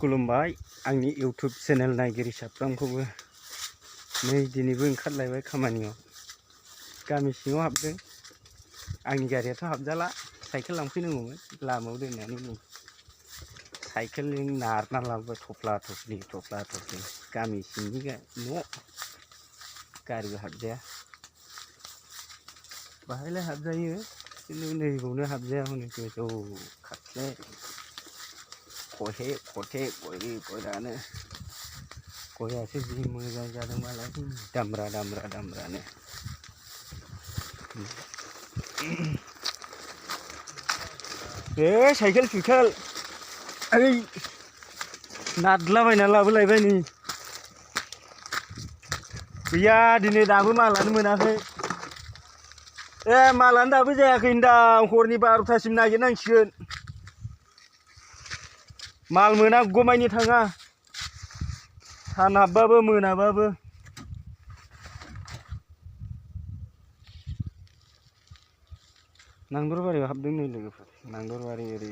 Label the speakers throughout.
Speaker 1: खुलुमबाय आंनि इउट्यूब चेनेल नायगिरि साफ्रोमखौबो नै दिनैबो ओंखारलायबाय खामानियाव गामि सिङाव हाबदों आंनि गारियाथ' हाबजाला साइकेल लांफैनांगौमोन लामायाव दोननानै साइकेलजों नारना लाबोबाय थफ्ला थफ्लि गामि सिंनि न' गारिबो हाबजाया बाहायलाय हाबजायो खिन्थु नैबावनो हाबजाया हनै गोजौ खाथि खथे गयानो गयासो जि मोजां जादों मालाय दामरानो साइकेल ओइ नारलाबायना लाबोलायबाय नै गैया दिनै दाबो मालानो मोनाखै मालानो दाबो जायाखै होनदां हरनि 12टासिम नागिरनांसिगोन माल मोनागौमानि थाङा सान हाबबाबो मोनाबाबो नांदरबारियाव हाबदों नै लोगोफोर नांदरबारि ओरै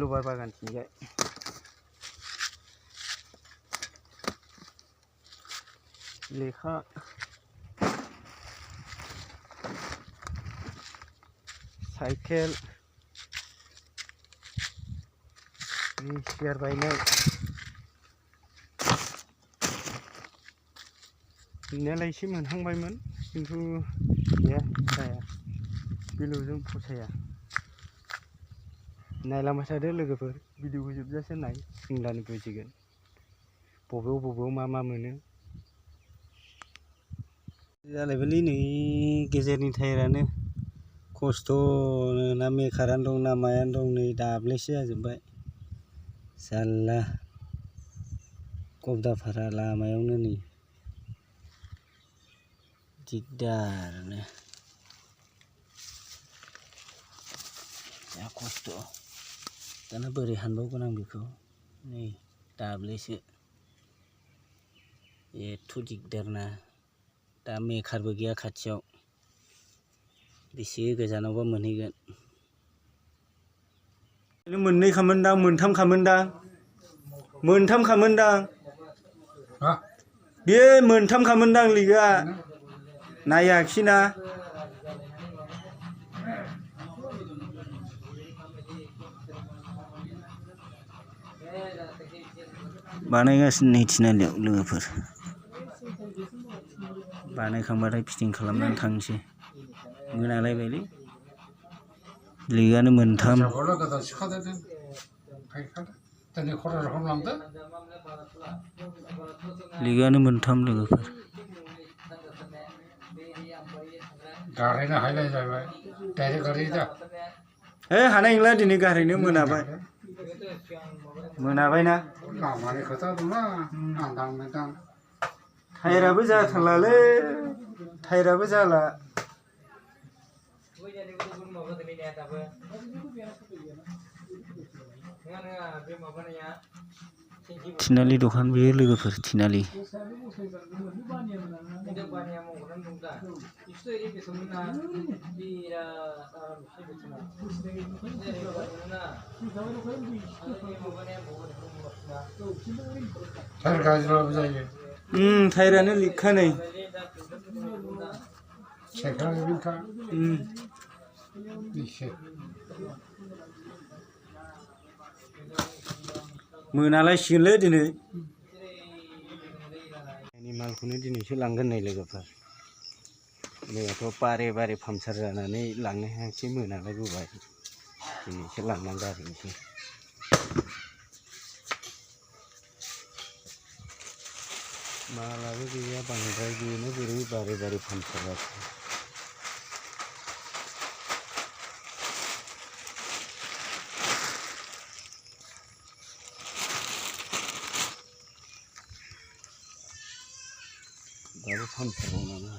Speaker 1: लबार बागानथिंजाय लेखा साइकेल सियार बायनाय मोननायालाय एसे मोनहांबायमोन किन्तु गैया जाया बिलुजों फसाया नायलांबाय थादो लोगोफोर भिडिअखौ जोबजासे नाय होनब्लानो बुजिगोन बबेयाव मा मोनो जालायबायलै नै गेजेरनि टायारानो खस्थ'नो ना मेकारानो दं ना मायानो दं नै दाब्लेसो जाजोब्बाय जारला गबदाफारा लामायावनो नै दिगदारनो जा खस्थ' दाना बोरै हानबावगोन आं बेखौ नै दाब्लेसो एथ' दिगदारना दा मेकारबो गैया खाथियाव बेसे गोजानावबा मोनहैगोन मोननैखामोनदां मोनथामखामोनदां बे मोनथामखामोनदां लिगआ नायाखिसैना बानायगासिनो नै थिनालियाव लोगोफोर बानायखांबाथाय फिटिं खालामनानै थांसै मोनालायबायलै लिगानो मोनथाम लिगानो मोनथाम लोगोफोर गारहैनो हायलाय जाबाय डाइरेक्ट गारहैयो दा हानाय नंला दिनै गारहैनो मोनाबायना लामानि खोथा दंना आंदां मोनदां टायाराबो जाथारलालै टायाराबो जाला थिनालि दखान बेयो लोगोफोर थिनालि टायारानो लिकखा नै मोनालायसिगोनलै दिनै मालखौनो दिनैसो लांगोन नै लोगोफोर मैयाथ' बारे पामसार जानानै लांनो हायासै मोनालायबोबाय दिनैसो लांनानै गारहैनोसै मालाबो गैया बांद्राय बेनो बोरै बारे पामसार जासिगोन दाबो पामसार दं नामा